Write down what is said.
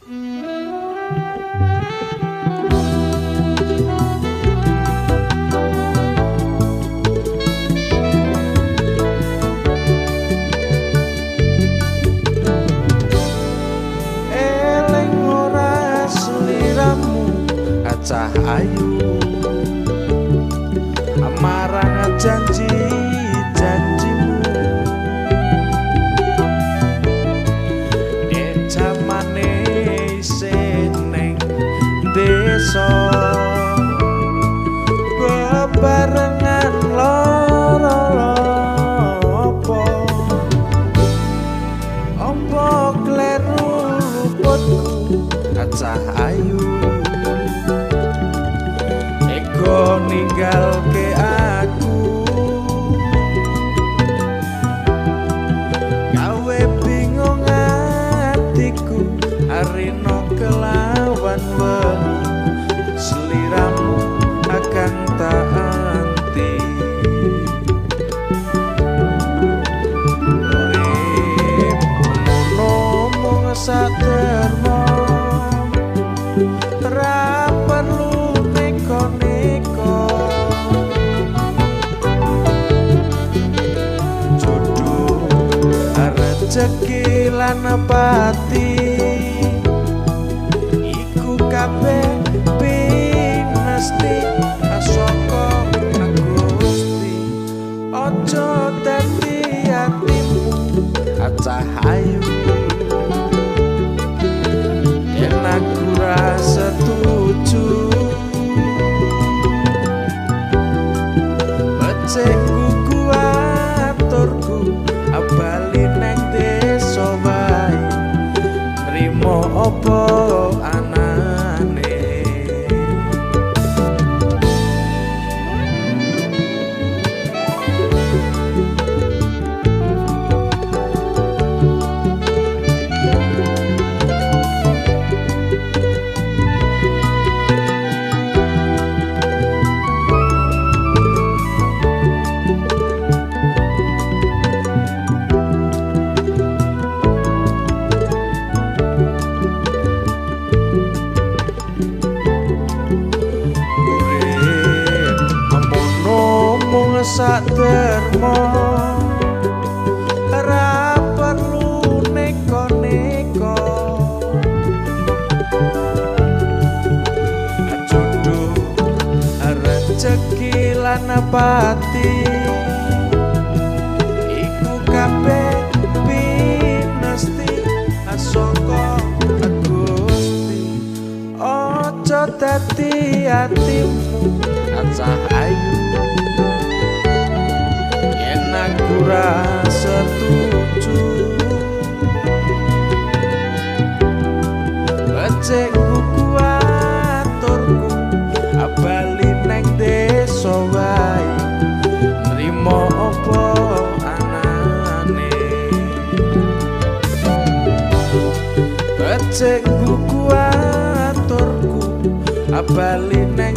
Eling ora sliramu cah ayu, marang janji janjimu. Nek jamane isih ning desa, bebarengan loro lopo. Opo kleru luputku cah ayu, ego ninggalke aku. Gawe bingung atiku, arino kelawan wengi, sliramu akan tak anti. Urip ngono mung sadermo, ra perlu neko-neko. Jodoh rejeki lan pati iku kabeh pinesti saka Gusti. Aja dadi atimu cah ayu, yen aku ra setuju. Becik kuku aturku, bali neng desa wae, nrimo apa anane. Sadermo ra perlu neko-neko. Jodoh rejeki lan pati iku kabeh pinesti saka Gusti. Aja dadi atimu cah ayu, yen aku ra setuju. Becik kuku aturku, bali neng desa wae, nrimo apa anane. Becik kuku aturku, bali neng